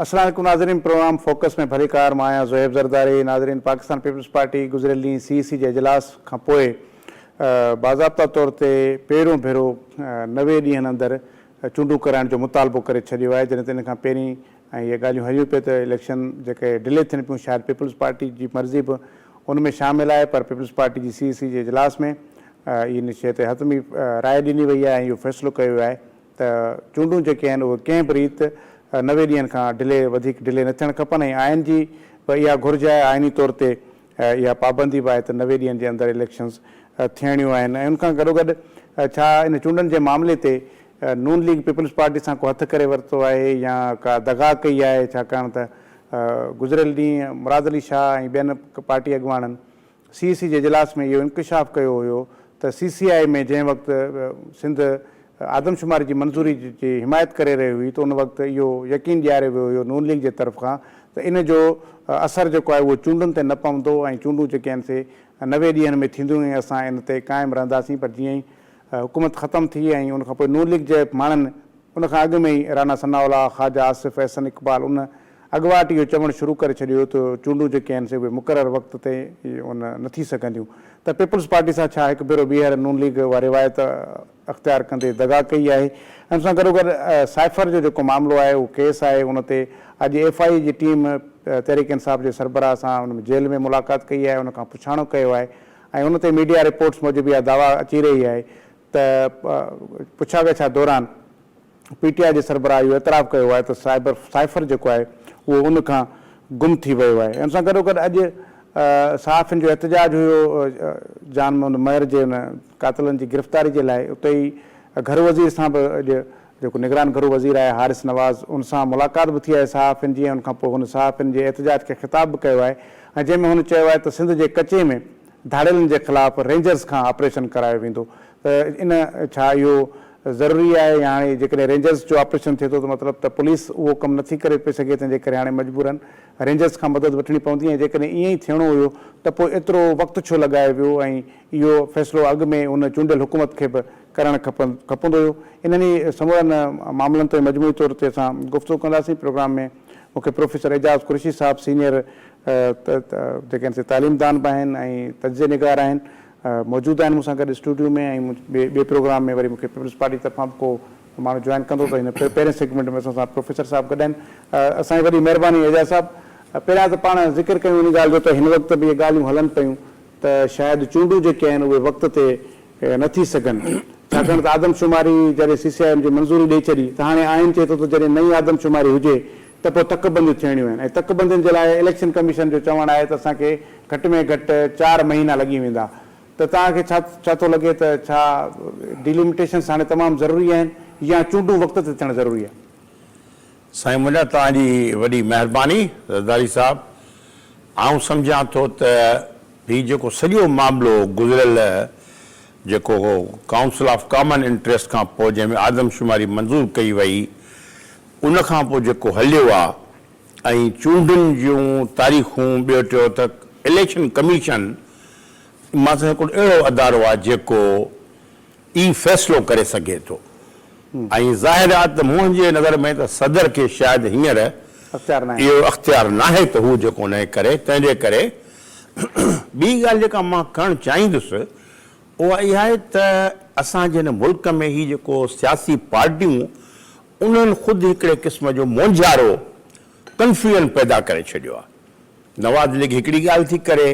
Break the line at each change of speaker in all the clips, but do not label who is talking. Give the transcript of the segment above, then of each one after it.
السلام عليڪم ناظرين پروگرام فوڪس ۾ ڀليڪار مان آهيان زوهيب زرداري ناظرين پاڪستان پيپلز پارٽي گذريل ڏينهن سي اي سي جي اجلاس کان پوء باضابطا طور تي پهريون ڀيرو 90 ڏينهن اندر چونڊون ڪرائڻ جو مطالبو ڪري ڇڏيو آهي جڏهن ته ان کان پهرين ۽ اهي ڳالهيون هليون پئي ته اليڪشن جيڪي ڊلي ٿين پيون شايد پيپلز پارٽي جي مرضي به ان ۾ شامل آهي پر پيپلز پارٽي جي سي اي سي جي اجلاس ۾ ان شيء تي حتمي راء ڏني وئي آهي ۽ اهو فيصلو ڪيو ويو آهي ته چونڊون جيڪي آهن اهي ڪنهن به ريت 90 ڏينهن کان ڊلي وڌيڪ ڊلي نه ٿيڻ کپن ۽ آئين جي به اها گهرج آهي آئيني طور تي اها پابندي به آهي ته 90 ڏينهن جي اندر اليڪشنز ٿيڻيون آهن ۽ ان کان گڏوگڏ ڇا ان چونڊن جي معاملي تي نون ليگ پيپلز پارٽي سان ڪو هٿ ڪري ورتو آهي يا ڪا دغا ڪئي آهي ڇاڪاڻ ته گذريل ڏينهن مراد علي شاهه ۽ ٻين پارٽي اڳواڻن سي اي سي جي اجلاس ۾ اهو انڪشاف ڪيو هيو ته سي سي آء ۾ جنهن وقت سنڌ آدمشماري جي منظوري جي حمايت ڪري رهي هئي ته ان وقت اهو يقين ڏياريو ويو هيو نون ليگ جي طرف کان ته ان جو اثر جيڪو آهي اهو چونڊن تي نه پوندو ۽ چونڊون جيڪي آهن سي 90 ڏينهن ۾ ٿينديون ۽ اسان ان تي قائم رهنداسين پر جيئن ئي حڪومت ختم ٿي ۽ ان کان پوء نون ليگ جي ماڻهن ان کان اڳ ۾ ئي رانا ثناء الله، خواجه آصف، احسن اقبال ان اڳواٽ اهو چوڻ شروع ڪري ڇڏيو ته چونڊون جيڪي آهن سي اهي مقرر وقت تي ان نه ٿي سگهنديون ته پيپلز پارٽي سان ڇا هڪ ڀيرو ٻيهر نون ليگ اها روايت اختيار ڪندي دغا ڪئي آهي ۽ ان سان گڏوگڏ سائفر جو جيڪو معاملو آهي اهو ڪيس آهي ان تي اڄ ايف I اي جي ٽيم تحريڪ انصاف جي سربراهه سان ان جيل ۾ ملاقات ڪئي آهي ان کان پڇاڻو ڪيو آهي ۽ ان تي ميڊيا رپورٽس موجب اها دعويٰ اچي رهي آهي ته پڇا ڳاڇا دوران پي ٽي آء جي سربراهه اهو اعتراف ڪيو آهي ته سائبر سائفر جيڪو آهي اهو ان کان گم ٿي ويو آهي ان سان گڏوگڏ اڄ صحافين جو احتجاج هيو جان محمد مهر جي ان قاتلن جي گرفتاري جي لاء اتي ئي گهرو وزير سان به اڄ جيڪو نگران گهرو وزير آهي حارث نواز ان سان ملاقات به ٿي آهي صحافين جي ۽ ان کان پوء هن صحافين جي احتجاج کي خطاب به ڪيو آهي ۽ جنهن ۾ هن چيو آهي ته سنڌ جي ڪچي ۾ ڌاڙيلن جي خلاف رينجرز کان آپريشن ڪرايو ويندو ته ان ڇا اهو ضروري آهي يا هاڻي جيڪڏهن رينجرز جو آپريشن ٿئي ٿو ته مطلب ته پوليس اهو ڪم نٿي ڪري پئي سگهي تنهن جي ڪري هاڻي مجبورن رينجرز کان مدد وٺڻي پوندي ۽ جيڪڏهن ائين ئي ٿيڻو هيو ته پوء ايترو وقت ڇو لڳايو ويو ۽ اهو فيصلو اڳ ۾ ان چونڊيل حڪومت کي به ڪرڻ کپندو هيو. انهن ئي سمورن معاملن تي مجموعي طور تي اسان گفتگو ڪنداسين. پروگرام ۾ مون کي پروفيسر اعجاز قريشي صاحب سينيئر جيڪي آهن سي تعليمدان به آهن ۽ تجزيه نگار آهن موجود آهن مون سان گڏ اسٽوڊيو ۾ ۽ ٻئي پروگرام ۾ وري مون کي پيپلز پارٽي طرفان به ڪو ماڻهو جوائن ڪندو ته هن پهرين سيگمينٽ ۾ اسان سان پروفيسر صاحب گڏ آهن. اسان جي وڏي مهرباني اعجاز صاحب. پهريان ته پاڻ ذڪر ڪيون ان ڳالهه جو ته هن وقت به اهي ڳالهيون هلن پيون ته شايد چونڊون جيڪي آهن اهي وقت تي نه ٿي سگهن ڇاڪاڻ ته آدمشماري جڏهن سي سي I M جي منظوري ڏئي ڇڏي ته هاڻي آئين چئي ٿو ته جڏهن نئين آدمشماري هجي ته پوء تڪ بنديون ٿيڻيون آهن ۽ تڪ بندين جي لاء اليڪشن ڪميشن جو چوڻ آهي ته اسان کي گهٽ ۾ گهٽ چار مهينا لڳي ويندا ته توهان کي ڇا ڇا ٿو لڳي ته ڇا ڊيلميٽيشنس هاڻي تمام ضروري آهن يا چونڊون وقت تي ٿيڻ ضروري آهي؟
سائين منهنجا توهان جي وڏي مهرباني زرداري صاحب آئون سمجهان ٿو ته هي جيڪو سڄو معاملو گذريل جيڪو ڪائونسل آف ڪامن انٽريسٽ کان پوء جنهن ۾ آدمشماري منظور ڪئي وئي ان کان پوء جيڪو هليو آ ۽ چونڊن جون تاريخون ٻيو ٽيو ته اليڪشن ڪميشن مان سمجهان هڪڙو اهڙو ادارو آ جيڪو ئي فيصلو ڪري سگهي ٿو ۽ ظاهر آهي ته منهنجي نظر ۾ ته صدر کي شايد هينئر اهو اختيار ناهي ته هو جيڪو نئين ڪري تنهن جي ڪري ٻي ڳالهه جيڪا مان ڪرڻ چاهيندس اها اها آهي ته اسان جي هن ملڪ ۾ هي جيڪو سياسي پارٽيون انهن خود هڪڙي قسم جو مونجهارو ڪنفيوزن پيدا ڪري ڇڏيو آهي نواز ليگ هڪڙي ڳالهه ٿي ڪري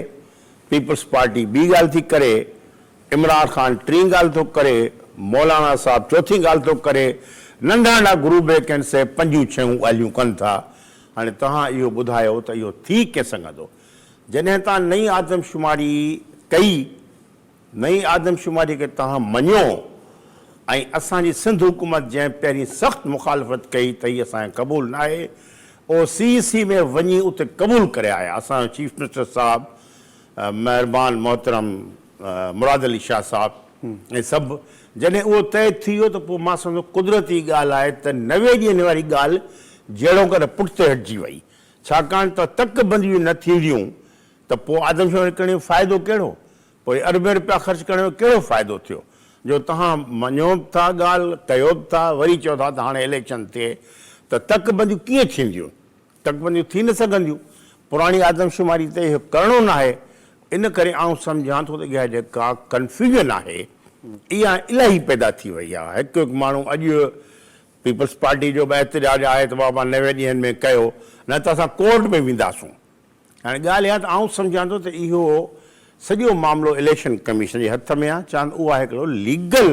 پيپلز پارٽي ٻي ڳالهه ٿي ڪري عمران خان ٽين ڳالهه ٿو ڪري، مولانا صاحب چوٿين ڳالهه ٿو ڪري، ننڍا ننڍا گروپ جيڪي آهن سي پنجون ڇهيون ڳالهيون ڪن ٿا. هاڻي توهان اهو ٻڌايو ته اهو ٿي ڪيئن سگهندو؟ جڏهن توهان نئين آدمشماري ڪئي، نئين آدمشماري کي توهان مڃيو ۽ اسان جي سنڌ حڪومت جنهن پهرين سخت مخالفت ڪئي ته هي اسان کي قبول ناهي، اهو سي اي سي ۾ وڃي اتي قبول ڪري آيا. اسان جو چيف منسٽر صاحب مهربان محترم مراد علي شاهه صاحب ۽ سڀ جڏهن اهو طئي ٿي ويو ته پوء مان سمجهان ٿو قدرتي ڳالهه آهي ته 90 ڏينهن واري ڳالهه جهڙوڪر پٺتي هٽجي وئي ڇاڪاڻ ته تڪ بنديون نه ٿينديون ته پوء آدمشماري ڪرڻ جو فائدو ڪهڙو؟ پوء اربين رپيا خرچ ڪرڻ جو ڪهڙو فائدو ٿيو جو توهان مڃو به ٿا ڳالهه ڪيو به ٿا وري چئو ٿا ته هاڻي اليڪشن ٿئي ته تڪ بنديون ڪيئن ٿينديون؟ تڪبنديون ٿي نه سگهنديون. پراڻي آدمشماري تي اهو ڪرڻو ناهي. ان ڪري آئون سمجهان ٿو ته اها جيڪا ڪنفيوزن آهي اها الاهي پيدا ٿي وئي آهي. هڪ هڪ ماڻهو اڄ پيپلز پارٽي جو به احتجاج آهي ته بابا 90 ڏينهن ۾ ڪيو نه ته اسان ڪورٽ ۾ وينداسون. هاڻي ڳالهه اها ته آئون سمجهان ٿو ته اهو سڄو معاملو اليڪشن ڪميشن جي هٿ ۾ آهي ڇاڪاڻ ته اها هڪڙو ليگل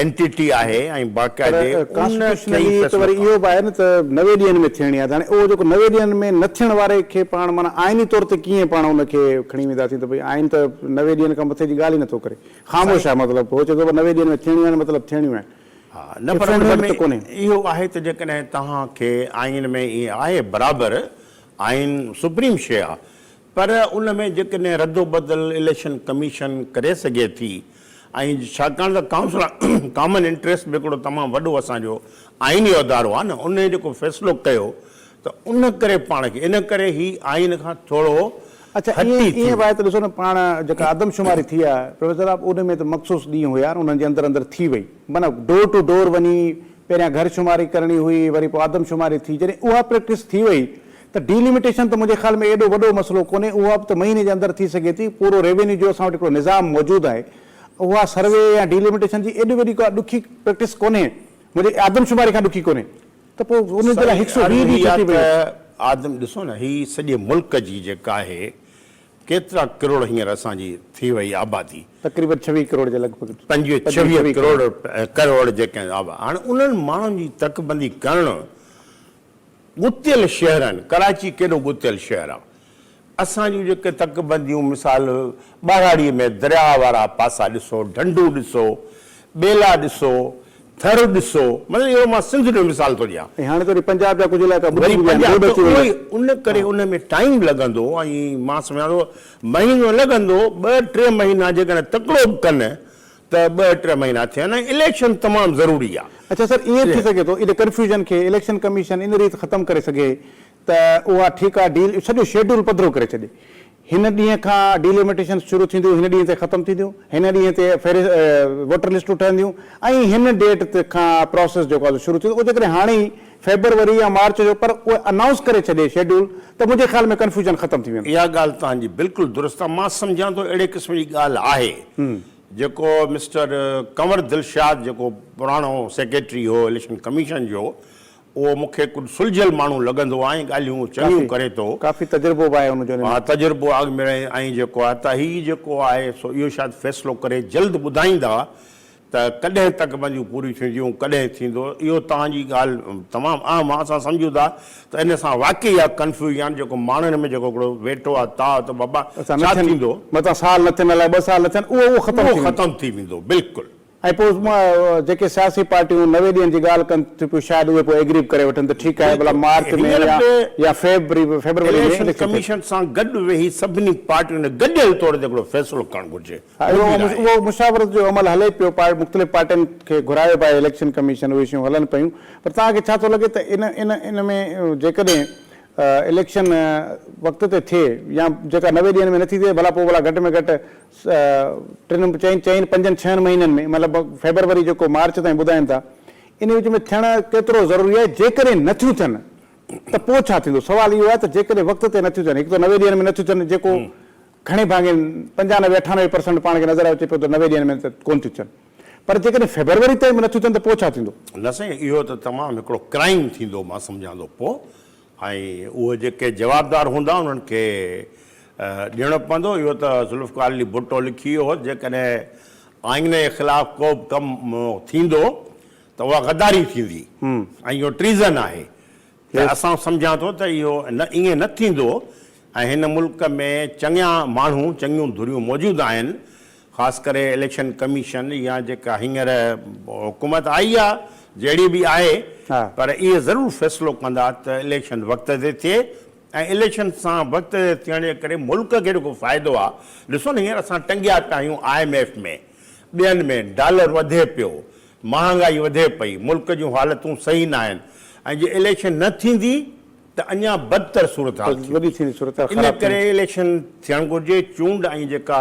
اينٽيٽي آهي ۽ باقاعدي
پر
ان کي ئي
ڪانسٽيٽيوشنلي ته
فيصلو
وري
ڪرڻو.
اهو به آهي نه ته 90 ڏينهن ۾ ٿيڻي آهي ته هاڻي اهو جيڪو 90 ڏينهن ۾ نه ٿيڻ واري کي پاڻ معنيٰ آئيني طور تي ڪيئن پاڻ ان کي کڻي وينداسين ته ڀئي آئين ته 90 ڏينهن کان مٿي جي ڳالهه ئي نٿو ڪري خاموش
سائين
آهي مطلب هو چئي ٿو ته 90 ڏينهن ۾ ٿيڻيون آهن مطلب ٿيڻيون آهن
ها نه پر
if and
in
but
۾
ته ڪونهي.
اهو آهي ته جيڪڏهن توهان کي آئين ۾ ائين آهي برابر آئين سپريم شيء آ پر ان ۾ جيڪڏهن ردوبدل اليڪشن ڪميشن ڪري سگهي ٿي ۽ ڇاڪاڻ ته ڪائونسل ڪامن انٽريسٽ به هڪڙو تمام وڏو اسان جو آئيني ادارو آ نه ان جيڪو فيصلو ڪيو ته ان ڪري پاڻ کي ان ڪري هي آئين کان ٿورو
اڇا
هٽي
ائين
ٿي
ائين به آهي ته ڏسو نه پاڻ جيڪا آدمشماري ٿي آ پروفيسر صاحب ان ۾ ته مخصوص ڏينهن هيا انهن جي اندر اندر ٿي وئي معنيٰ ڊور ٽو ڊور وڃي پهريان گهر شماري ڪرڻي هئي وري پوء آدمشماري ٿي جڏهن اها پريڪٽس ٿي وئي ته ڊيلميٽيشن ته منهنجي خيال ۾ ايڏو وڏو مسئلو ڪونهي اها به ته مهيني جي اندر ٿي سگهي ٿي پورو ريونيو جو اسان وٽ هڪڙو نظام موجود آهي اها سروي يا ڊيلميٽيشن جي ايڏي وڏي ڪا ڏکي پريڪٽس ڪونهي منهنجي آدمشماري کان ڏکي ڪونهي ته پوء ان جي لاء
سائين
هڪ سو
عرض
ويهه
هي
ڏينهن
آ
ڇو ٿي
ته
ويو؟
آدم ڏسو نه هي سڄي ملڪ جي جيڪا آهي ڪيترا ڪروڙ هينئر اسان جي ٿي وئي آبادي.
تقريبن ڇويهه ڪروڙ جي لڳ ڀڳ.
پنجويهه ڇويهه ڪروڙ ڪروڙ جيڪي آبا هاڻي انهن ماڻهن جي تڪبندي ڪرڻ ڳتيل شهرن ڪراچي ڪيڏو ڳتيل شهر آ اسان جون جيڪي تڪبنديون مثال ٻهراڙيء ۾ درياهه وارا پاسا ڏسو، ڍنڍون ڏسو، ٻيلا ڏسو، ٿر ڏسو، مطلب اهو مان سنڌ جو مثال ٿو ڏيان.
۽ هاڻي ته وري پنجاب جا ڪجهه علائقا ٻڏي
وري
به ويا آهن،
پنجاب
ٻوڏ
ته
اچي وئي
اهو
آهي.
ئي ان ڪري ان ۾ ٽائيم لڳندو ۽ مان سمجهان ٿو مهينو لڳندو، ٻه ٽي مهينا جيڪڏهن تڪڙو به ڪن ته ٻه ٽي مهينا ٿين ۽ اليڪشن تمام ضروري آهي.
اڇا سر ائين به ٿي سگهي ٿو ان ڪنفيوزن کي اليڪشن ڪميشن ان ريت ختم ڪري سگهي ته اها ٺيڪ آ ڊيل سڄو شيڊول پڌرو ڪري ڇڏي. هن ڏينهن کان ڊيليميٽيشنز شروع ٿينديون، هن ڏينهن تي ختم ٿينديون، هن ڏينهن تي فهرست ووٽر لسٽون ٺهنديون ۽ هن ڊيٽ کان پراسيس جيڪو آ سو شروع ٿيندو. اهو جيڪڏهن هاڻي ئي فيبروري يا مارچ جو پر اهي انائونس ڪري ڇڏي شيڊول ته منهنجي خيال ۾ ڪنفيوزن ختم ٿي ويندو.
اها ڳالهه توهان جي بلڪل درست آ. مان سمجهان ٿو اهڙي قسم جي ڳالهه آهي جيڪو مسٽر ڪنور دلشاد جيڪو پراڻو سيڪريٽري هو اليڪشن ڪميشن جو اهو مون کي ڪجهه سلجهيل ماڻهو لڳندو آهي ۽ ڳالهيون چڱيون ڪري ٿو.
ڪافي تجربو به آهي ان جو ان ۾.
ها تجربو اڳ ۾ ۽ جيڪو آهي ته هي جيڪو آهي سو اهو شايد فيصلو ڪري جلد ٻڌائيندا ته ڪڏهن تڪبنديون پوريون ٿينديون ڪڏهن ٿيندو اهو توهان جي ڳالهه تمام اهم آهي اسان سمجهون ٿا ته ان سان واقعي اها ڪنفيوزن جيڪو ماڻهن ۾ جيڪو هڪڙو ويٺو آهي تاء ته بابا
اسان نه
ڇا
ٿين
ٿيندو.
متان سال نه ٿين الائي ٻه سال نه ٿين اهو اهو ختم
اهو
ٿي ويندو.
ختم ٿي ويندو بلڪل.
۽ پوء جيڪي سياسي پارٽيون 90 ڏينهن جي ڳالهه ڪن ٿيون پيون شايد اهي پوء ايگري به ڪري وٺن ته ٺيڪ آهي ڀلا
بلڪل
مارچ ۾
هينئر
يا
به
يا فيبري فيبروري ۾
اليڪشن
اليڪشن ٿئي.
ڪميشن سان گڏ ويهي سڀني پارٽين گڏيل طور تي هڪڙو فيصلو ڪرڻ گهرجي
ها
منهنجي
اهو
راء آهي.
اهو مشاورت جو عمل هلي پيو مختلف پارٽين کي گهرايو به آهي اليڪشن ڪميشن اهي شيون هلن پيون پر توهان کي ڇا ٿو لڳي ته ان ان ان ۾ جيڪڏهن اليڪشن وقت تي ٿئي يا جيڪا 90 ڏينهن ۾ نٿي ٿئي ڀلا پوء ڀلا گهٽ ۾ گهٽ ٽن، چئن، چئن، پنجن، ڇهن مهينن ۾ مطلب فيبروري جيڪو مارچ تائين ٻڌائين ٿا ان وچ ۾ ٿيڻ ڪيترو ضروري آهي جيڪڏهن نه ٿيون ٿين ته پوء ڇا ٿيندو سوال اهو آهي ته جيڪڏهن وقت تي نه ٿيون ٿين هڪ ته 90 ڏينهن ۾ نه ٿيون ٿين جيڪو گهڻي ڀاڱي 95 98 پرسنٽ پاڻ کي نظر اچي پيو ته 90 ڏينهن ۾ ته ڪونه ٿيون ٿين پر جيڪڏهن فيبروري تائين به نه ٿيون ٿين ته پوء ڇا ٿيندو؟
نه سائين اهو ته تمام هڪڙو ڪرائيم ٿيندو مان سمجهان ٿو پوء ۽ اهي جيڪي جوابدار هوندا انهن کي ڏيڻو پوندو. اهو ته ذوالفقار علي ڀٽو لکي ويو هو ته جيڪڏهن آئين جي خلاف ڪو به ڪم ٿيندو ته اها غداري ٿيندي ۽ اهو ٽريزن آهي ته اسان سمجهان ٿو ته اهو نه ائين نه ٿيندو ۽ هن ملڪ ۾ چڱا ماڻهو چڱيون ڌريون موجود آهن خاص ڪري اليڪشن ڪميشن يا جيڪا هينئر حڪومت آئي آ جهڙي به آهي پر اهي ضرور فيصلو ڪندا ته اليڪشن وقت تي ٿئي ۽ اليڪشن سان وقت تي ٿيڻ جي ڪري ملڪ کي جيڪو فائدو آ ڏسو نه هينئر اسان ٽنگيا پيا آهيون I M F ۾ ٻين ۾ ڊالر وڌي پيو مهانگائي وڌي پئي ملڪ جون حالتون صحيح ناهن ۽ جي اليڪشن نه ٿيندي ته اڃا بدتر صورتحال ٿيندي، ان ڪري اليڪشن ٿيڻ گهرجي، چونڊ ۽ جيڪا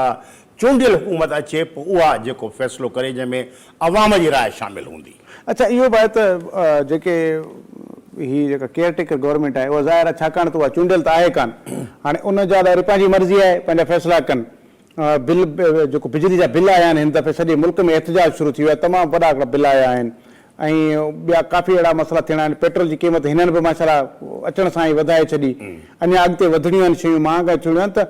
چونڊيل حڪومت اچي پوء اها جيڪو فيصلو ڪري جنهن ۾ عوام جي راء شامل هوندي.
اڇا اهو به آهي ته جيڪي هي جيڪا ڪيئر ٽيڪر گورنمينٽ آهي اها ظاهر آهي ڇاڪاڻ ته اها چونڊيل ته آهي ڪانه هاڻي ان جا وري پنهنجي مرضي آهي پنهنجا فيصلا ڪن. بل جيڪو بجلي جا بل آيا آهن هن دفعي سڄي ملڪ ۾ احتجاج شروع ٿي ويو آهي تمام وڏا هڪڙا بل آيا آهن ۽ ٻيا ڪافي اهڙا مسئلا ٿيڻا آهن پيٽرول جي قيمت هنن به ماشاء الله اچڻ سان ئي وڌائي ڇڏي اڃا اڳتي وڌڻيون آهن شيون مهانگا ٿيڻيون آهن ته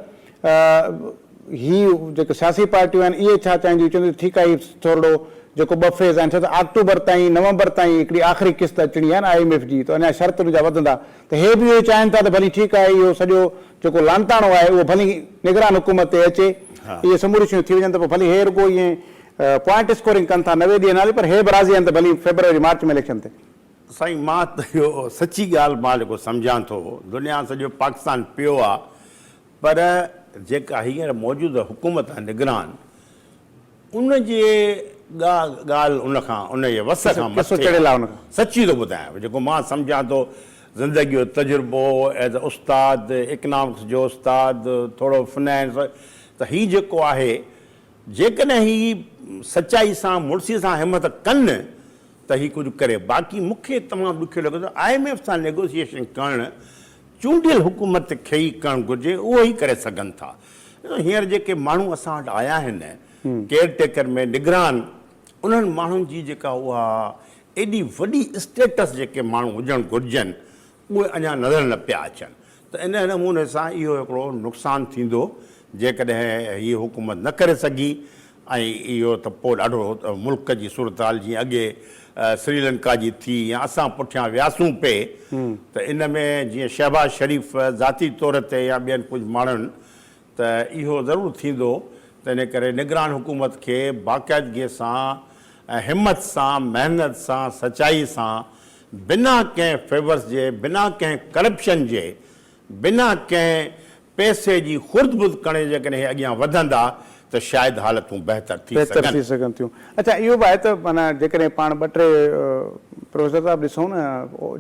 هي جيڪي سياسي پارٽيون آهن اهي ڇا چاهينديون چونديون ٺيڪ آهي هي ٿورڙو جيڪو ٻه فيز آهن ڇو ته آڪٽوبر تائين نومبر تائين هڪڙي آخري قسط اچڻي آهي نه I M F جي ته اڃا شرط ان جا وڌندا ته هي به اهو ئي چاهين ٿا ته ڀلي ٺيڪ آهي اهو سڄو جيڪو لانتاڻو آهي اهو ڀلي نگران حڪومت تي اچي اهي سموريون شيون ٿي وڃن ته پوء ڀلي هي رڳو ائين پوائنٽ اسڪورنگ ڪن ٿا 90 ڏينهن هلي پر هي به راضي آهن ته ڀلي فيبروري مارچ ۾ اليڪشن ٿئي.
سائين مان ته اهو سچي ڳالهه مان جيڪو سمجهان ٿو دنيا سڄو پاڪستان پيو آ پر جيڪا هينئر موجوده حڪومت آهي نگران ان جي ڳالهه ان کان ان جي وس کان مٿي آهي. سچي ٿو ٻڌايان جيڪو مان سمجهان ٿو زندگي جو تجربو ايز اي استاد اڪنامڪس جو استاد ٿورو فنانس ته هي جيڪو آهي جيڪڏهن هي سچائي سان مڙسي سان همت ڪن ته هي ڪجهه ڪري باقي مون کي تمام ڏکيو لڳي ٿو I M F سان نيگوسيئيشن ڪرڻ چونڊيل حڪومت کي ئي ڪرڻ گهرجي اهو ئي ڪري سگهن ٿا. ڏسو هينئر جيڪي ماڻهو اسان وٽ آيا آهن ڪيئر ٽيڪر ۾ نگران انهن ماڻهن جي جيڪا اها ايڏي وڏي اسٽيٽس جيڪي ماڻهو هجڻ گهرجن اهي اڃا نظر نه پيا اچن ته ان نموني سان اهو هڪڙو نقصان ٿيندو جيڪڏهن هيء حڪومت نه ڪري سگهي ۽ اهو ته پوء ڏاڍو ملڪ جي صورتحال جيئن اڳي سريلنڪا جي ٿي يا اسان پٺيان وياسون پئي ته ان ۾ جيئن شهباز شريف ذاتي طور تي يا ٻين ڪجهه ماڻهن ته اهو ضرور ٿيندو ته ان ڪري نگران حڪومت کي باقاعدگي سان ۽ همت سان محنت سان سچائي سان بنا ڪنهن فيورس جي بنا ڪنهن ڪرپشن جي بنا ڪنهن پئسي جي خرد برد ڪرڻ جي جيڪڏهن هي اڳيان وڌندا ته شايد حالتون بهتر ٿي
بهتر
سگهن.
ٿي سگهن ٿيون. اڇا اهو به آهي ته معنيٰ جيڪڏهن پاڻ ٻه ٽي پروفيسر صاحب ڏسون نه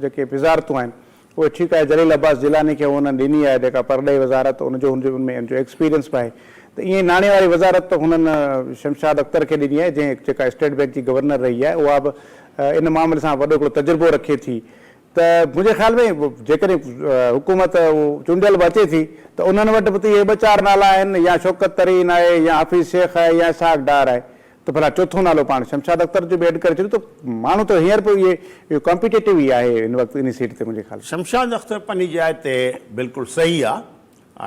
جيڪي وزارتون آهن اهي ٺيڪ آهي جليل عباس جيلاني کي هنن ڏني آهي جيڪا پرڏيهي وزارت ان جو ان ۾ ان جو ايڪسپيرينس به آهي ته ائين ئي ناڻي واري وزارت ته هنن شمشاد اختر کي ڏني آهي جنهن جيڪا اسٽيٽ بئنڪ جي گورنر رهي آهي اها به ان معاملي سان وڏو هڪڙو تجربو رکي ٿي ته منهنجي خيال ۾ جيڪڏهن حڪومت چونڊيل به اچي ٿي ته انهن وٽ به ته اهي ٻه چار نالا آهن يا شوڪت ترين آهي يا حفيظ شيخ آهي يا اسحاق ڊار آهي ته ڀلا چوٿون نالو پاڻ شمشاد اختر جو به ايڊ ڪري ڇڏيون ته ماڻهو ته هينئر به اهي اهو ڪامپيٽيٽو ئي آهي هن وقت انهي سيٽ تي منهنجي خيال ۾.
شمشاد اختر پنهنجي جاء تي بلڪل صحيح آ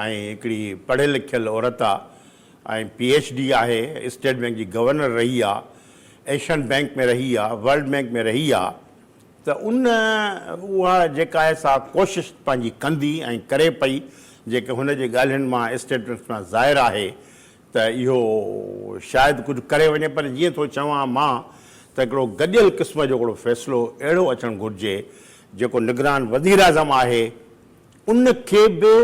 ۽ هڪڙي پڙهيل لکيل عورت آ ۽ پي ايڇ ڊي آهي اسٽيٽ بينڪ جي گورنر رهي آ ايشين بينڪ ۾ رهي آ ورلڊ بينڪ ۾ رهي آ ته ان اها جيڪا آهي سا ڪوشش پنهنجي ڪندي ۽ ڪري پئي جيڪي هن جي ڳالهين مان اسٽيٽمينٽس مان ظاهر آهي ته اهو شايد ڪجهه ڪري وڃي پر جيئن ٿو چوان مان ته هڪڙو گڏيل قسم جو هڪڙو فيصلو اهڙو اچڻ گهرجي جيڪو نگران وزيراعظم آهي ان کي به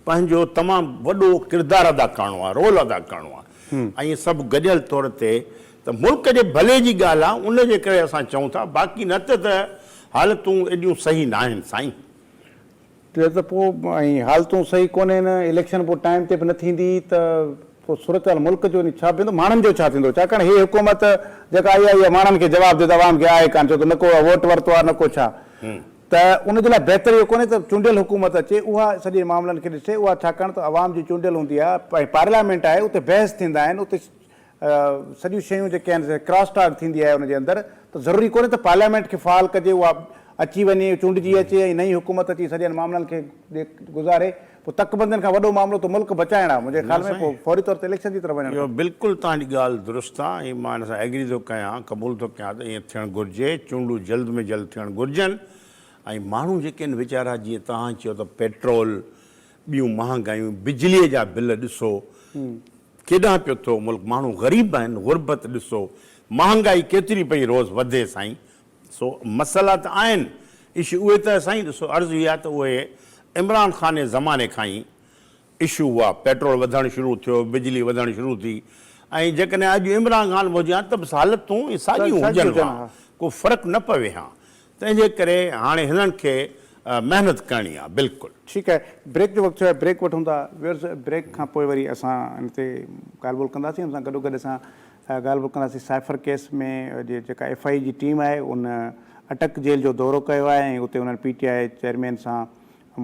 پنهنجو تمام وڏو ڪردار ادا ڪرڻو آهي رول ادا ڪرڻو آهي ۽ سڀ گڏيل طور تي ته ملڪ جي ڀلي جي ڳالهه آهي ان جي ڪري اسان چئون ٿا باقي نه ته ته حالتون ايڏيون صحيح ناهن سائين.
ٽيو ته پوء ۽ حالتون صحيح ڪونهن اليڪشن پوء ٽائيم تي به نه ٿيندي ته پوء صورتحال ملڪ جو ڇا ٿيندو ماڻهن جو ڇا ٿيندو ڇاڪاڻ هي حڪومت جيڪا آئي آهي اها ماڻهن کي جواب ڏي ته عوام کي آهي ڪانه ڇو ته نه ڪو ووٽ ورتو آهي نه ڪو ڇا ته ان جي لاء بهتر اهو ڪونهي ته چونڊيل حڪومت اچي اها سڄي معاملن کي ڏسي اها ڇاڪاڻ ته عوام جي چونڊيل هوندي آهي ۽ پارليامينٽ آهي اتي بحث ٿيندا آهن اتي سڄيون شيون جيڪي آهن سي ڪراس ٽاڪ ٿيندي آهي ان جي اندر ته ضروري ڪونهي ته پارليامينٽ کي فعال ڪجي اها اچي وڃي چونڊجي اچي ۽ نئين حڪومت اچي سڄن معاملن کي گذاري پوء تڪ بندين کان وڏو معاملو ته ملڪ بچائڻ آهي منهنجي
نه
خيال ۾
سائين
پوء فوري طور تي اليڪشن جي طرف وڃڻ
اهو
کپي.
بلڪل توهان جي ڳالهه درست آهي ۽ مان ان سان ايگري ٿو ڪيان قبول ٿو ڪيان ته ائين ٿيڻ گهرجي چونڊون جلد ۾ جلد ٿيڻ گهرجن ۽ ماڻهو جيڪي آهن ويچارا جيئن توهان چيو ته پيٽرول ٻيون مهانگايون بجلي جا بل ڏسو ڪيڏانهن پيو ٿو ملڪ ماڻهو غريب آهن غربت ڏسو مهانگائي ڪيتري پئي روز وڌي سائين سو مسئلا ته آهن اشو اهي ته سائين ڏسو عرض هي آهي ته اهي عمران خان جي زماني کان ئي اشو هئا پيٽرول وڌڻ شروع ٿيو بجلي وڌڻ شروع ٿي ۽ جيڪڏهن اڄ عمران خان به هجي ها ته به حالتون ساڳيون هجن ها ڪو فرق نه پوي ها تنهن جي ڪري هاڻي هنن کي محنت ڪرڻي آ بلڪل.
ٺيڪ آهي بريڪ جو وقت ٿيو آهي بريڪ وٺون ٿا ويورز بريڪ کان پوء وري اسان ان تي ڳالهه ٻولهه ڪنداسين ان سان گڏو گڏ اسان ڳالهه ٻولهه ڪنداسين سائفر ڪيس ۾ جيڪا ايف I اي جي ٽيم آهي ان اٽڪ جيل جو دورو ڪيو آهي ۽ اتي انهن پي ٽي I chairman سان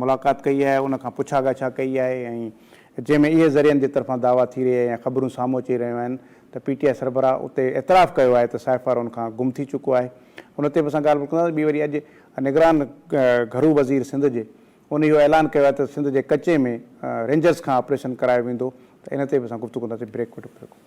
ملاقات ڪئي آهي ان کان پڇا ڳاڇا ڪئي آهي ۽ جنهن ۾ اهي ذريعن جي طرفان دعويٰ ٿي رهي آهي ۽ خبرون سامهون اچي رهيون آهن ته پي ٽي آء سربراهه اتي اعتراف ڪيو آهي ته سائفر ان کان گم ٿي چڪو آهي ان تي به اسان ڳالهه ٻولهه ڪنداسين ٻي وري اڄ نگران گهرو وزير سنڌ جي ان اهو اعلان ڪيو آهي ته سنڌ جي ڪچي ۾ رينجرز کان آپريشن ڪرايو ويندو ته ان تي به اسان گفتگو ڪنداسين بريڪ وٺون بريڪ.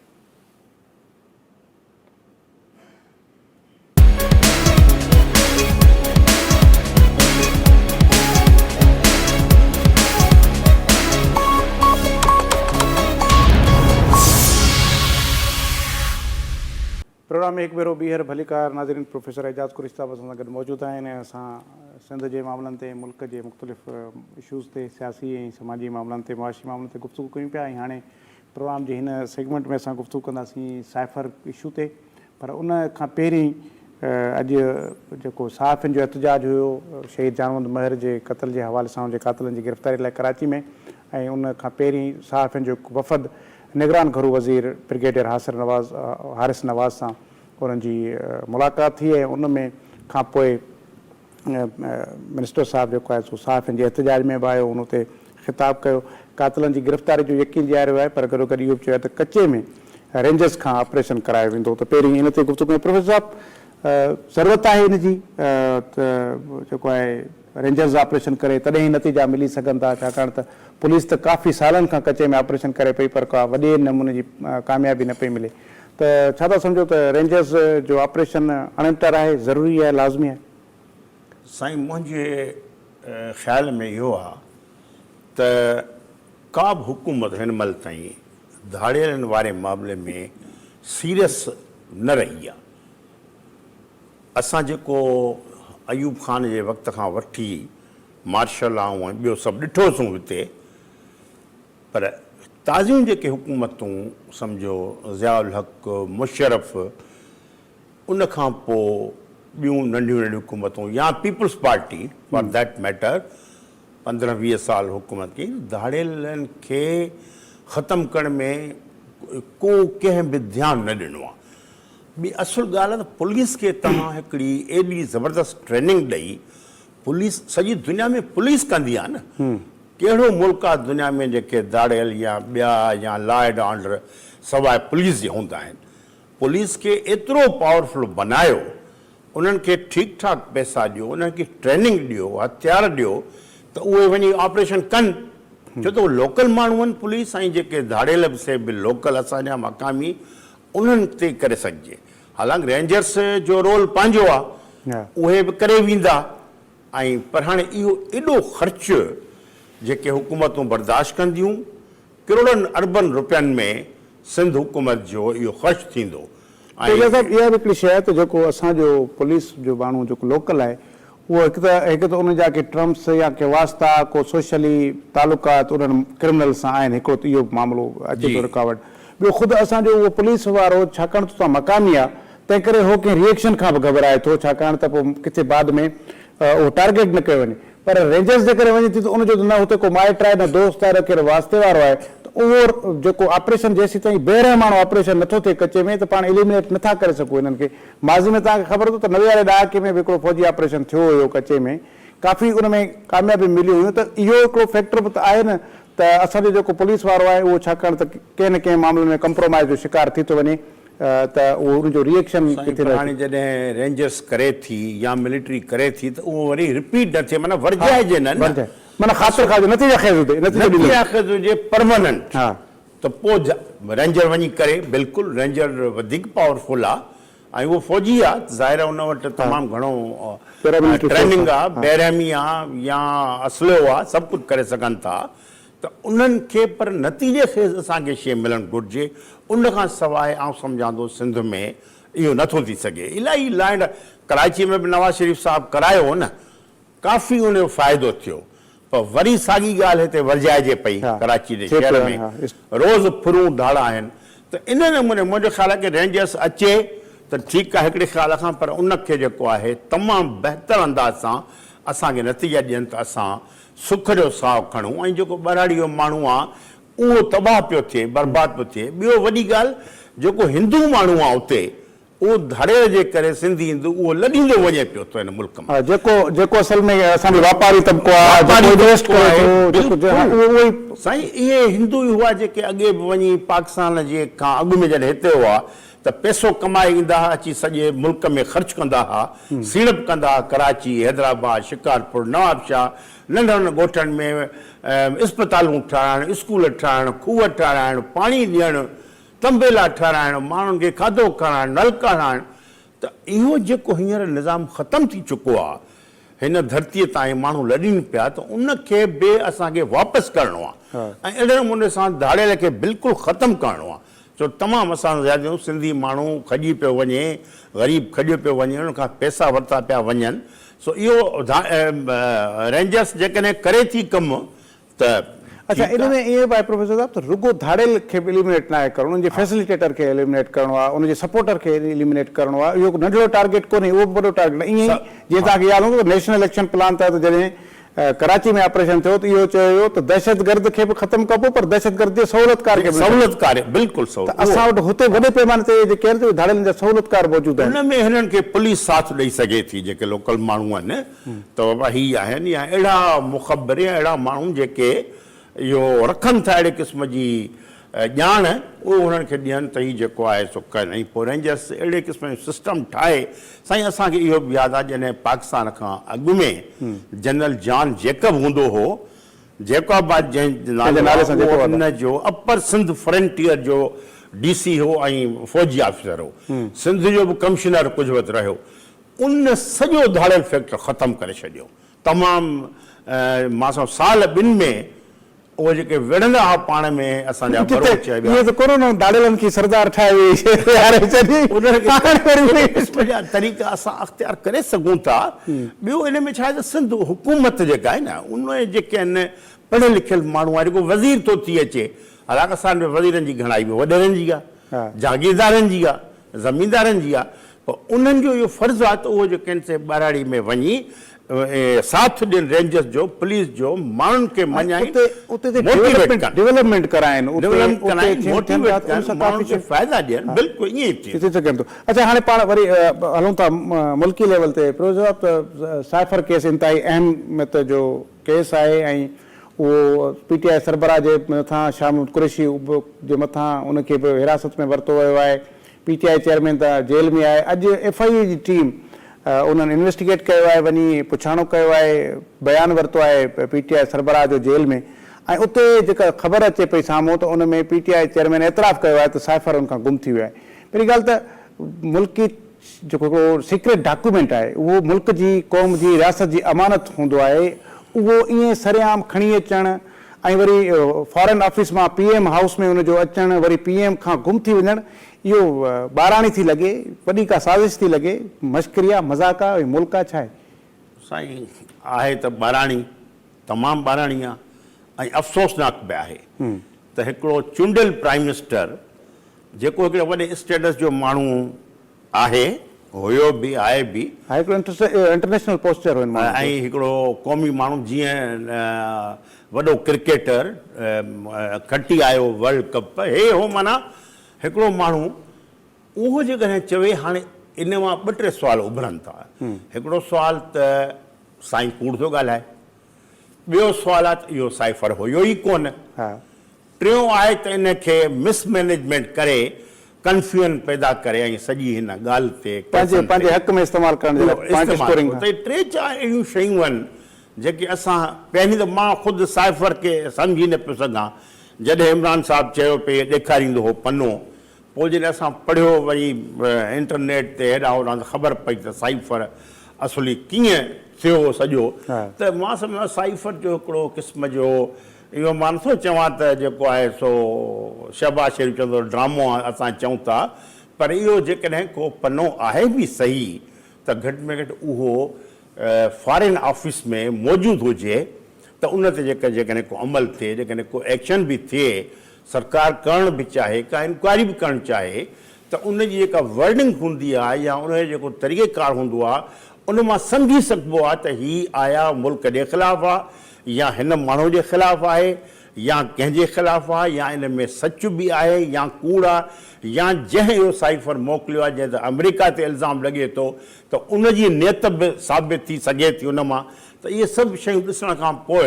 پروگرام ۾ هڪ ڀيرو ٻيهر ڀليڪار ناظرين پروفيسر اعجاز قريشي صاحب اسان سان گڏ موجود آهن ۽ اسان سنڌ جي معاملن تي ملڪ جي مختلف اشوز تي سياسي ۽ سماجي معاملن تي معاشي معاملن تي گفتگو ڪيون پيا ۽ هاڻي پروگرام جي هن سيگمينٽ ۾ اسان گفتگو ڪنداسين سائفر اشو تي پر ان کان پهرين اڄ جيڪو صحافين جو احتجاج هيو شهيد جانوند مهر جي قتل جي حوالي سان ان جي قاتلن جي گرفتاري لاء ڪراچي ۾ ۽ ان کان پهرين صحافين جو هڪ وفد نگران گهرو وزير برگيڊيئر حاصر نواز حارث نواز سان انهن جي ملاقات ٿي ۽ ان ۾ کان پوء منسٽر صاحب جيڪو آهي سو صحافين جي احتجاج ۾ به آيو ان اتي خطاب ڪيو قاتلن جي گرفتاري جو يقين ڏياريو آهي پر گڏوگڏ اهو به چيو آهي ته ڪچي ۾ رينجرز کان آپريشن ڪرايو ويندو ته پهرين ان تي گفتگو ڪيون پروفيسر صاحب ضرورت آهي ان جي ته جيڪو آهي رينجرز آپريشن ڪري تڏهن ئي نتيجا ملي سگهن ٿا ڇاڪاڻ ته پوليس ته ڪافي سالن کان ڪچي ۾ آپريشن ڪري پئي پر ڪا وڏي نموني جي ڪاميابي نه پئي ملي ته ڇا ٿا سمجهو ته رينجرز جو آپريشن اڻٽر آهي، ضروري آهي، لازمي آهي؟
سائين منهنجي خيال ۾ اهو آ ته ڪا به حڪومت هن مهل تائين ڌاڙيلن واري معاملي ۾ سيريس نه رهي آ. اسان جيڪو ايوب خان جي وقت کان وٺي مارشل لائون ۽ ٻيو سڀ ڏٺوسون هتي پر تازيون جيڪي حڪومتون سمجهو ضياء الحق، مشرف، ان کان پوء ٻيون ننڍيون ننڍيون حڪومتون يا peoples party for that matter 15 20 سال حڪومت ڪئي ڌاڙيلن کي ختم ڪرڻ ۾ ڪو ڪنهن به ڌيان نه ڏنو آهي. ٻي اصل ڳالهه آهي ته پوليس کي توهان هڪڙي ايڏي زبردست ٽريننگ ڏئي پوليس سڄي دنيا ۾ پوليس ڪندي آهي نه ڪهڙو ملڪ آهي دنيا ۾ جيڪي ڌاڙيل يا ٻيا يا لا اينڊ آرڊر سواء پوليس جي هوندا آهن پوليس کي ايترو پاورفل بنايو انهن کي ٺيڪ ٺاڪ پئسا ڏيو انهن کي ٽريننگ ڏيو هٿيار ڏيو ته اهي وڃي آپريشن ڪن ڇو ته اهي لوڪل ماڻهو آهن پوليس ۽ جيڪي ڌاڙيل به سي به لوڪل اسان جا مقامي انهن تي ڪري سگهجي حالانڪ رينجرس جو رول پنهنجو آ اهي به ڪري ويندا ۽ پر هاڻي اهو ايڏو خرچ جيڪي حڪومتون برداشت ڪنديون ڪروڙن اربن روپين ۾ سنڌ حڪومت جو اهو خرچ ٿيندو ۽.
پيرزاده صاحب اها به هڪڙي شيء آهي ته جيڪو اسان جو پوليس جو ماڻهو جيڪو لوڪل آهي اهو هڪ ته هڪ ته ان جا ڪي ٽرمس يا ڪي واسطا ڪو سوشلي تعلقات انهن ڪرمنلز سان آهن هڪڙو ته اهو به معاملو اچي ٿو رڪاوٽ ٻيو خود اسان جو اهو پوليس وارو ڇاڪاڻ ته اتان مقامي آهي تنهن ڪري هو ڪنهن ري ايڪشن کان به گهٻرائي ٿو ڇاڪاڻ ته پوء ڪٿي بعد ۾ اهو ٽارگيٽ نه ڪيو وڃي پر رينجرز جيڪڏهن وڃي ٿي ته ان جو ته نه هتي ڪو مائٽ آهي نه دوست آهي نه ڪير واسطي وارو آهي ته اهو جيڪو آپريشن جيسيتائين بي رحماڻو آپريشن نٿو ٿئي ڪچي ۾ ته پاڻ اليمينيٽ نٿا ڪري سگهون انهن کي ماضي ۾ توهان کي خبر هوندو ته 90 واري ڏهاڪي ۾ به هڪڙو فوجي آپريشن ٿيو هيو ڪچي ۾ ڪافي ان ۾ ڪاميابيون مليون هيون ته اهو هڪڙو فيڪٽر به ته آهي نه ته اسان جو جيڪو پوليس وارو آهي اهو ڇاڪاڻ ته ڪنهن نه ڪنهن معاملن ۾ ڪمپرومائيز جو شڪار ٿي ٿو وڃي ته اهو ان جو ري ايڪشن
سائين
ڪٿي
پر
نه
هاڻي
اچي.
جڏهن رينجرس ڪري ٿي يا ملٽري ڪري ٿي ته اهو وري رپيٽ نه ٿئي معنيٰ ورجائجي نه نه
ورجائي معنيٰ خاطر خواهه جو نتيجه خيز هجي نتيجو ڏيندڙ.
نتيجه خيز هجي پرماننٽ
ها.
ته پوء رينجر وڃي ڪري بلڪل رينجر وڌيڪ پاورفل آ ۽ اهو فوجي آ ته ظاهر آ ان وٽ تمام گهڻو
پيراملٽري فورس
ٽريننگ
آ
آ بيرحمي آ يا اسلحو آ سڀ ڪجهه ڪري سگهن ٿا ته انهن کي پر نتيجي خيز اسان کي شيء ملڻ گهرجي ان کان سواء آئون سمجهان ٿو سنڌ ۾ اهو نٿو ٿي سگهي الاهي لا اينڊ ڪراچي ۾ به نواز شريف صاحب ڪرايو هو نه ڪافي ان جو فائدو ٿيو پر وري ساڳي ڳالهه هتي ورجائجي پئي ڪراچي جي شهر ۾ روز ڦرون ڌاڙا آهن ته ان نموني منهنجو خيال آهي ڪي رينجرس اچي ته ٺيڪ آهي هڪڙي خيال کان پر ان کي جيڪو آهي تمام بهتر انداز سان اسان کي نتيجا ڏين ته اسان سک جو ساهه کڻون ۽ جيڪو ٻهراڙي جو ماڻهو آ اهو تباهه پيو ٿئي برباد پيو ٿئي ٻيو وڏي ڳالهه جيڪو هندو ماڻهو آ اتي اهو ڌاڙيل جي ڪري سنڌي هندو اهو لڏيندو وڃي پيو ٿو هن ملڪ مان.
جيڪو جيڪو اصل ۾ اسان جو واپاري طبقو آهي جيڪو انويسٽ ڪري ٿو جيڪو اهو اهو ئي.
سائين اهي هندو ئي هئا جيڪي اڳي به وڃي پاڪستان جي کان اڳ ۾ جڏهن هتي هئا ته پئسو ڪمائي ايندا ها اچي سڄي ملڪ ۾ خرچ ڪندا ها سيڙپ ڪندا ها ڪراچي حيدرآباد شڪارپور نوابشاهه ننڍن ڳوٺن ۾ اسپتالون ٺهرائڻ اسڪول ٺهرائڻ کوهه ٺهرائڻ پاڻي ڏيڻ تنبيلا ٺهرائڻ، ماڻهن کي کاڌو کارائڻ، نلڪا هڻائڻ ته اهو جيڪو هينئر نظام ختم ٿي چڪو آهي، هن ڌرتيء تان اهي ماڻهو لڏين پيا ته ان کي به اسان کي واپس ڪرڻو آهي ۽ اهڙي نموني سان ڌاڙيل کي بلڪل ختم ڪرڻو آهي ڇو تمام اسان زياديون سنڌي ماڻهو کڄي پيو وڃي، غريب کڄيو پيو وڃي، انهن کان پئسا ورتا پيا وڃن سو اهو رينجرس جيڪڏهن ڪري ٿي ڪم ته
اڇا ان ۾ ائين به آهي پروفيسر صاحب ته رڳو ڌاڙيل کي به اليمينيٽ ناهي ڪرڻو ان جي فيسليٽيٽر کي اليمينيٽ ڪرڻو آهي ان جي سپورٽر کي اليمينيٽ ڪرڻو آهي اهو ننڍڙو ٽارگيٽ ڪونهي اهو به وڏو ٽارگيٽ آهي ائين ئي جيئن توهان کي ياد هوندو ته نيشنل ايڪشن پلان تحت جڏهن ڪراچي ۾ آپريشن ٿيو ته اهو چيو ويو ته دهشتگرد کي به ختم ڪبو پر دهشتگرد جي سهولتڪار کي به
سهولتڪار بلڪل
ته اسان وٽ هتي وڏي پيماني تي جيڪي آهن ته ڌاڙيلن جا سهولتڪار موجود آهن.
ان ۾ هنن کي پوليس ساٿ ڏئي سگهي ٿي جيڪي لوڪل ماڻهو آهن ته بابا هي آهن يا اهڙا مخبر يا اهڙا ماڻهو جيڪي اهو رکن ٿا اهڙي قسم جي ڄاڻ اهو انهن کي ڏين ته هي جيڪو آهي سو ڪن ۽ پوء رينجرس اهڙي قسم جو سسٽم ٺاهي سائين اسان کي اهو به ياد آهي جڏهن پاڪستان کان اڳ ۾ جنرل جان جيڪب هوندو هو جيڪب آباد جنهن نالي سان اهو ان جو اپر سنڌ فرنٽيئر جو ڊي سي هو ۽ فوجي آفيسر هو سنڌ جو به ڪمشنر ڪجهه وقت رهيو ان سڄو ڌاڙيل فيڪٽر ختم ڪري ڇڏيو. تمام مان سان سال ٻن ۾ اهي جيڪي وڙهندا ها پاڻ ۾ اسان جا ٻروچ ۽ ٻيا.
ائين ته ڪونه انهن ڌاڙيلن کي سردار ٺاهي ويهاري ڇڏي.
انهن کي اهڙي قسم جا طريقا اسان اختيار ڪري سگهون ٿا. ٻيو ان ۾ ڇا آهي ته سنڌ حڪومت جيڪا آهي نه ان جيڪي آهن پڙهيل لکيل ماڻهو آهن جيڪو وزير ٿو ٿي اچي حالانڪه اسان وٽ وزيرن جي گهڻائي به وڏيرن جي آهي جاگيردارن جي آهي. زميندارن جي آ پر انهن جو اهو فرض آ ته اهو جو ڪنهن سي ٻهراڙي ۾ وڃي ساٿ ڏين رينجرز جو پوليس جو ماڻهن کي مڃائين موٽيويٽ ڪن
ڊولپمينٽ ڪرائين
ڊولپمينٽ ڪرائين موٽيويٽ ڪن ماڻهن کي فائدا ڏين بلڪل ائين ئي ٿئي
ٿي سگهن ٿو اڇا هاڻي پاڻ وري هلون ٿا ملڪي ليول تي پروفيسر صاحب ته سائفر ڪيس انتهائي اهميت جو ڪيس آهي ۽ اهو پي ٽي آء سربراهه جي مٿان شاهه محمود قريشي جي مٿان ان کي به حراست ۾ ورتو ويو آهي، پي ٽي I chairman ته جيل ۾ آهي، اڄ ايف I اي جي ٽيم انهن انويسٽيگيٽ ڪيو آهي، وڃي پڇاڻو ڪيو آهي، بيان ورتو آهي پي ٽي آء سربراهه جو جيل ۾ ۽ اتي جيڪا خبر اچي پئي سامهون ته ان ۾ پي ٽي I chairman اعتراف ڪيو آهي ته سائفر ان کان گم ٿي ويو آهي، پهرين ڳالهه ته ملڪي جيڪو هڪڙو سيڪريٽ ڊاڪيومينٽ آهي اهو ملڪ جي قوم جي رياست جي امانت هوندو آهي اهو ائين سرعام کڻي اچڻ ۽ وري فارن آفيس مان پي ايم هائوس ۾ ان جو اچڻ وري پي ايم کان گم ٿي وڃڻ اهو ٻاراڻي ٿي لڳي وڏي ڪا سازش ٿي لڳي مشڪري آ مذاق آ ۽ ملڪ آ ڇا آهي.
سائين آهي ته ٻاراڻي تمام ٻاراڻي آ ۽ افسوسناڪ به آهي ته هڪڙو چونڊيل پرائيم منسٽر جيڪو هڪڙي وڏي اسٽيٽس جو ماڻهو آهي، هيو به، آهي به.
ها هڪڙو انٽرنيشنل پوسچر هو ان ماڻهو جو.
۽ هڪڙو قومي ماڻهو جيئن وڏو ڪرڪيٽر کٽي آيو ورلڊ ڪپ هي هو معنيٰ هڪڙو ماڻهو اهو جيڪڏهن چوي هاڻي ان مان ٻه ٽي سوال اڀرن ٿا هڪڙو سوال ته سائين ڪوڙ ٿو ڳالهائي ٻيو سوال آهي ته اهو سائفر هيو ئي ڪونه. ٽيون آهي ته ان کي مس مئنيجمينٽ ڪري ڪنفيوئن پيدا ڪري ۽ سڄي هن ڳالهه تي
پنهنجي پنهنجي حق ۾ استعمال ڪرڻ جي لاء پوائنٽ اسڪورنگ
ته ٽي چار اهڙيون شيون آهن جيڪي اسان پهرين ته مان خود سائفر کي سمجهي نه پيو سگهان جڏهن عمران صاحب چيو پئي ڏيکاريندو هو پنو پوء جڏهن اسان پڙهيو وري انٽرنيٽ تي هيڏانهن هوڏانهن ته خبر پئي ته سائفر اصلي ڪيئن ٿيو هو سڄو ته مان سمجهان سائفر جو هڪڙو قسم جو اهو مان نٿو چوان ته جيڪو آهي سو شهباز شريف چوندو ڊرامو آهي اسان چئون ٿا پر اهو جيڪڏهن ڪو پنو آهي به صحيح ته گهٽ ۾ گهٽ اهو فارين آفيس ۾ موجود هجي ته ان تي جيڪر جيڪڏهن ڪو عمل ٿئي جيڪڏهن ڪو ايڪشن به ٿئي سرڪار ڪرڻ به چاهي ڪا انڪوائري به ڪرڻ چاهي ته ان جي جيڪا ورڊنگ هوندي آهي يا ان جو جيڪو طريقي ڪار هوندو آهي ان مان سمجهي سگهبو آهي ته هي آيا ملڪ جي خلاف آهي يا هن ماڻهو جي خلاف آهي يا ڪنهن جي خلاف آ يا ان ۾ سچ به آهي يا ڪوڙ آ يا جنهن اهو سائفر موڪليو آ جنهن تي آمريڪا تي الزام لڳي ٿو ته ان جي نيت به ثابت ٿي سگهي ٿي ان مان ته اهي سڀ شيون ڏسڻ کان پوء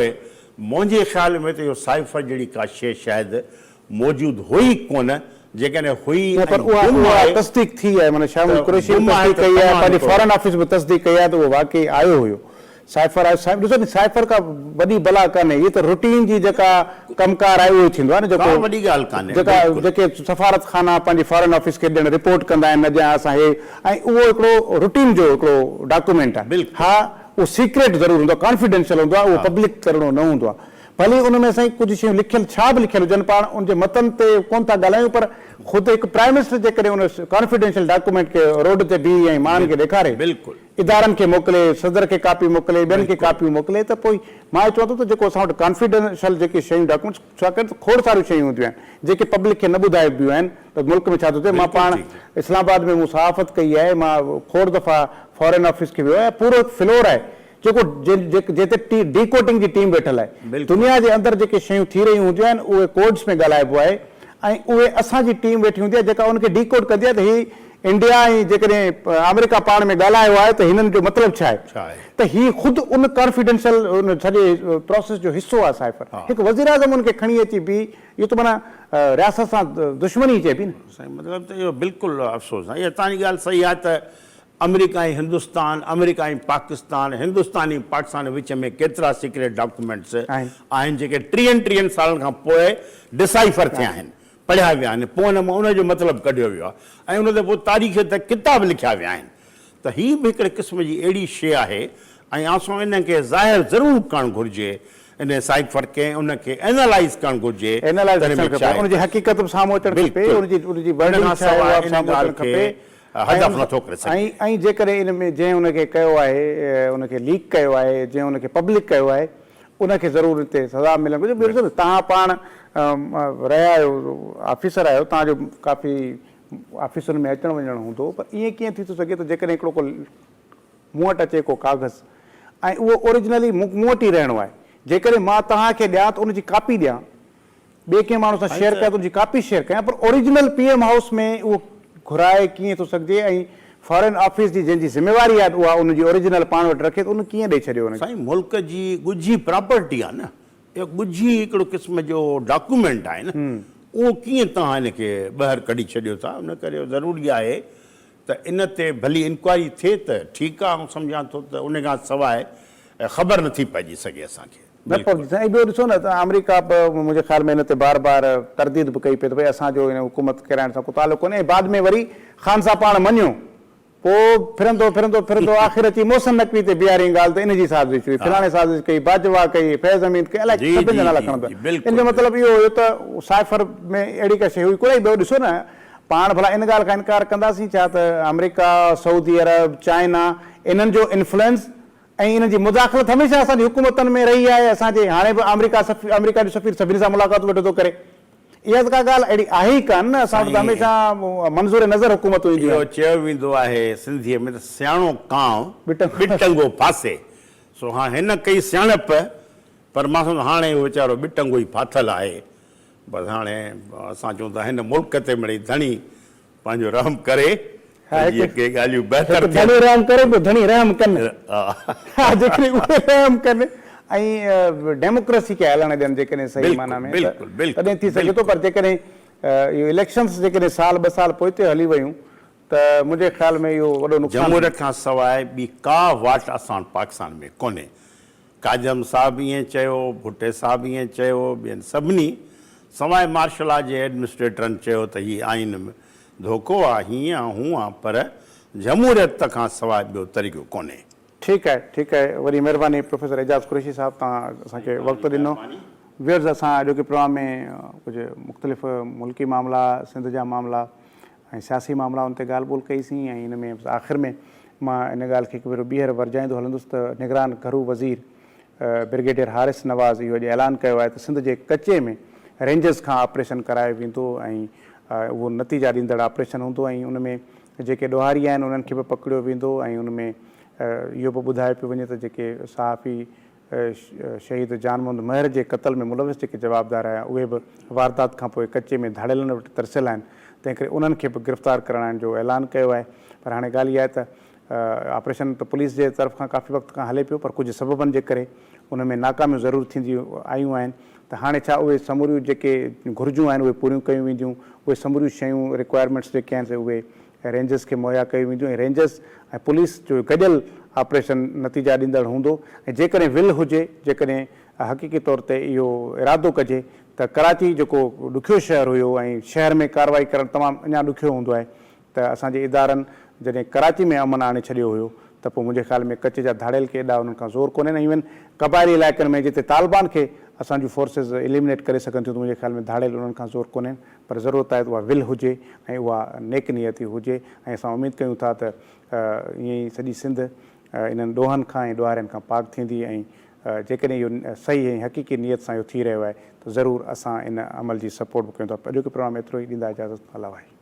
منهنجي خيال ۾ ته اهو سائفر جهڙي ڪا شيء شايد موجود هئي ڪونه، جيڪڏهن هئي
نه پر
۽
اها
گم
اها
آهي
تصديق ٿي آهي معنيٰ شاهه
ته
محمود قريشي به
گم آهي
تصديق
ته
ڪئي آهي
تمام
پنهنجي
هڪڙو
فارن آفيس به تصديق ڪئي آهي ته اهو واقعي آيو هيو سائفر آيو سائفر ڏسو نه سائفر ڪا وڏي بلا ڪانهي هي ته روٽين جي جيڪا ڪم ڪار آهي اهو ئي ٿيندو آهي نه
ڪا
جيڪو
وڏي ڳالهه ڪانهي
جيڪا
بلڪل.
جيڪي سفارت خانا پنهنجي فارن آفيس کي ڏيڻ رپورٽ ڪندا آهن نه جيان اسان هي ۽ اهو هڪڙو روٽين جو هڪڙو ڊاڪيومينٽ آهي
بلڪل.
ها اهو سيڪريٽ ضرور هوندو آهي ڪانفيڊينشل هوندو آهي اهو پبلڪ ڪرڻو نه هوندو آهي ڀلي ان ۾ سائين ڪجهه شيون لکيل ڇا به لکيل هجن پاڻ ان جي متن تي ڪونه ٿا ڳالهايون پر خود هڪ پرائم منسٽر جيڪڏهن ان ڪانفيڊينشل ڊاڪيومينٽ کي روڊ تي بيهي ۽ ماڻهن کي ڏيکاري ادارن کي موڪلي صدر کي ڪاپي موڪلي ٻين کي ڪاپيون موڪلي ته پوء مان اهو چوان ٿو ته جيڪو اسان وٽ ڪانفيڊينشل جيڪي شيون ڊاڪيومينٽس ڇاڪاڻ ته کوڙ ساريون شيون هونديون آهن جيڪي پبلڪ کي نه ٻڌائبيون آهن ته ملڪ ۾ ڇا ٿو ٿئي مان پاڻ اسلام آباد ۾ مون صحافت ڪئي آهي مان کوڙ دفعا فارين آفيس کي ويو آهيان پورو هڪ فلور آهي جيڪو جنهن تي ڊي ڪوڊنگ جي ٽيم ويٺل آهي. دنيا جي اندر جيڪي شيون ٿي رهيون هونديون آهن اهي ڪوڊز ۾ ڳالهائبو آهي ۽ اهي اسان جي ٽيم ويٺي هوندي آهي جيڪا ان کي ڊي ڪوڊ ڪندي آهي ته هي انڊيا ۽ جيڪڏهن آمريڪا پاڻ ۾ ڳالهايو آهي ته هنن جو مطلب ڇا آهي ته هي خود ان ڪانفيڊنشل ان سڄي پراسيس جو حصو آهي سائفر هڪ وزيراعظم ان کي کڻي اچي بيهي اهو ته معنيٰ رياست سان دشمني چئبي نه.
سائين مطلب ته اهو بلڪل افسوس آهي اها توهان جي ڳالهه صحيح آهي ته آمريڪا ۽ هندستان، آمريڪا ۽ پاڪستان، هندستان ۽ پاڪستان وچ ۾ ڪيترا سيڪريٽ ڊاڪيومينٽس آهن جيڪي ٽيهن ٽيهن سالن کان پوء ڊسائفر ٿيا آهن، پڙهيا ويا آهن، پوء ان مان ان جو مطلب ڪڍيو ويو آهي ۽ ان تي پوء تاريخ تي ڪتاب لکيا ويا آهن ته هي به هڪڙي قسم جي اهڙي شيء آهي ۽ آسان ان کي ظاهر ضرور ڪرڻ گهرجي ان سائفر کي ان کي اينالائيز ڪرڻ گهرجي
اينالائيز
ته ان
ٿيڻ
۾
کپي
ڇا آهي.
ان جي حقيقت به سامهون اچڻ کپي
بلڪل
ان جي ان جي
ان
ورڊنگ
کان
ڇا آهي
سواء
اها به
ان
سامهون
ڳالهه
اچڻ
کي
کپي.
هدف نٿو ڪري سگهجي.
۽ جيڪڏهن ان ۾ جنهن ان کي ڪيو آهي ان کي ليڪ ڪيو آهي جنهن ان کي پبلڪ ڪيو آهي ان کي ضرور ان تي سزا ملڻ گهرجي ٻيو ڏسو توهان پاڻ رهيا آهيو آفيسر آهيو توهان جو ڪافي آفيسن ۾ اچڻ وڃڻ هوندو پر ائين ڪيئن ٿي ٿو سگهي ته جيڪڏهن هڪڙو ڪو مون وٽ اچي ڪو ڪاغذ ۽ اهو اوريجنلي مون وٽ ئي رهڻو آهي جيڪڏهن مان توهان کي ڏيان ته ان جي ڪاپي ڏيان ٻئي ڪنهن ماڻهو سان شيئر ڪيان ته ان جي ڪاپي شيئر ڪيان پر اوريجنل پي ايم هائوس ۾ اهو گهرائي ڪيئن ٿو سگهجي ۽ فارين آفيس جي جنهن جي ذميواري آهي ته اها ان جي اوريجنل پاڻ وٽ رکي ته ان ڪيئن ڏئي ڇڏيو ان کي.
سائين ملڪ جي ڳجهي پراپرٽي آهي نه اهو ڳجهي هڪڙو قسم جو ڊاڪيومينٽ آهي نه اهو ڪيئن توهان ان کي ٻاهر ڪڍي ڇڏيو ٿا ان ڪري ضروري آهي ته ان تي ڀلي انڪوائري ٿئي ته ٺيڪ آهي آئون سمجهان ٿو ته ان کان سواء خبر نٿي پئجي سگهي اسان کي.
نه پوندي سائين ۽ ٻيو ڏسو نه ته آمريڪا به منهنجي خيال ۾ ان تي بار بار ترديد به ڪئي پئي ته ڀئي اسان جو ان حڪومت ڪيرائڻ سان ڪو تعلق ڪونهي ۽ بعد ۾ وري خان صاحب پاڻ مڃيو پوء ڦرندو ڦرندو ڦرندو آخر اچي محسن نقوي تي بيهارين ڳالهه ته ان جي سازش هئي فلاڻي سازش ڪئي باجوا ڪئي فيض حميد ڪئي الائي سڀن جا نالا کڻندو ان جو مطلب اهو هيو ته سائفر ۾ اهڙي ڪا شيء هئي ڪونه ۽ ٻيو ڏسو نه پاڻ ڀلا ان ڳالهه کان انڪار ڪنداسين ڇا ته آمريڪا سعودي عرب چائنا انهن جو انفلوئنس ۽ انهن جي مداخلت هميشه اسان جي حڪومتن ۾ رهي آهي، اسان جي هاڻي به آمريڪا آمريڪا جو سفير سڀني سان ملاقاتون ويٺو ٿو ڪري. اها ته ڪا ڳالهه اهڙي آهي ئي ڪانه نه، اسان وٽ ته هميشه منظور نظر حڪومتون اينديون
اهو
آهن.
چيو ويندو آهي سنڌيء ۾ ته سياڻو ڪانء ٻٽنگو ڦاسي. سو هاڻ هن ڪئي سياڻپ پر مان سمجهان ٿو هاڻي اهو ويچارو ٻٽنگو ئي ڦاٿل آهي. بس هاڻي اسان چئون ٿا هن ملڪ تي مڙئي ڌڻي پنهنجو رحم ڪري ته جيئن ڪي ڳالهيون بهتر ٿين.
ڌڻي رحم ڪري پيو ڌڻي رحم ڪن. ها جيڪڏهن اهي رحم ڪن ۽ ڊيموڪريسي کي هلڻ ڏين جيڪڏهن صحيح معنيٰ ۾ ته تڏهن ٿي سگهي ٿو پر جيڪڏهن اهو اليڪشنس جيڪڏهن سال ٻه سال پوئتي هلي ويون ته منهنجي خيال ۾ اهو وڏو نقصان ٿيندو.
جمهوريت کان سواء ٻي ڪا واٽ اسان وٽ پاڪستان ۾ ڪونهي. ڪاظم صاحب ائين چيو، ڀٽي صاحب ائين چيو، ٻين سڀني سواء مارشل لا جي ايڊمنسٽريٽرن چيو ته هي آئين ۾ ڌوڪو آ، هيئن آ، هونئن آ، پر جمهوريت کان سواء ٻيو طريقو ڪونهي.
ٺيڪ آهي ٺيڪ آهي وڏي مهرباني پروفيسر اعجاز قريشي صاحب توهان اسان کي وقت ڏنو. ويورز اسان اڄوڪي پروگرام ۾ ڪجهه مختلف ملڪي معاملا سنڌ جا معاملا ۽ سياسي معاملا ان تي ڳالهه ٻولهه ڪئي سين ۽ ان ۾ آخر ۾ مان ان ڳالهه کي هڪ ڀيرو ٻيهر ورجائيندو هلندس ته نگران گهرو وزير برگيڊيئر حارث نواز اهو اڄ اعلان ڪيو آهي ته سنڌ جي ڪچي ۾ رينجرز کان آپريشن ڪرايو ويندو ۽ اهو نتيجا ڏيندڙ آپريشن هوندو ۽ ان ۾ جيڪي ڏوهاري آهن انهن کي به پڪڙيو ويندو ۽ ان ۾ اهو به ٻڌايو پيو وڃي ته جيڪي صحافي شهيد جان محمد مهر جي قتل ۾ ملوث جيڪي جوابدار آهيا اهي به واردات کانپوء ڪچي ۾ ڌاڙيلن وٽ ترسيل آهن تنهن ڪري انهن کي به گرفتار ڪرڻ جو اعلان ڪيو آهي پر هاڻي ڳالهه اها آهي ته آپريشن ته پوليس جي طرف کان ڪافي وقت کان هلي پيو پر ڪجهه سببن جي ڪري ان ۾ ناڪاميون ضرور ٿينديون آيون آهن ته هاڻي ڇا اهي سموريون جيڪي گهرجون آهن اهي پوريون ڪيون وينديون اهي سموريون شيون رڪوائرمينٽس جيڪي آهن سي اهي رينجرز کي مهيا ڪيون وينديون ۽ رينجرز ۽ پوليس جو گڏيل آپريشن نتيجا ڏيندڙ هوندو ۽ جيڪڏهن ول هجي جيڪڏهن حقيقي طور تي اهو ارادو ڪجي ته ڪراچي جيڪو ڏکيو شهر هيو ۽ شهر ۾ ڪارروائي ڪرڻ تمام اڃا ڏکيو هوندو آهي ته اسان جي ادارن جڏهن ڪراچي ۾ امن آڻي ڇڏيو هيو ته پوء منهنجي خيال ۾ ڪچي جا ڌاڙيل ڪي ايڏا انهن کان زور ڪونهن ۽ ايون قبائلي علائقن ۾ جتي طالبان کي اسان جون فورسز اليمنيٽ ڪري سگهن ٿيون ته منهنجي خيال ۾ ڌاڙيل انهن کان زور ڪونهن پر ضرورت آهي ته اها ول هجي ۽ اها نيڪ نيتي هجي ۽ اسان اميد ڪيون ٿا ته ائين ئي سڄي سنڌ انهن ڏوهن کان ۽ ڏوهارين کان پاڪ ٿيندي ۽ جيڪڏهن اهو صحيح ۽ حقيقي نيت سان اهو ٿي رهيو آهي ته ضرور اسان ان عمل جي سپورٽ به ڪيون ٿا. اڄوڪي پروگرام ۾ ايترو ئي ڏيندا اجازت الله واهي.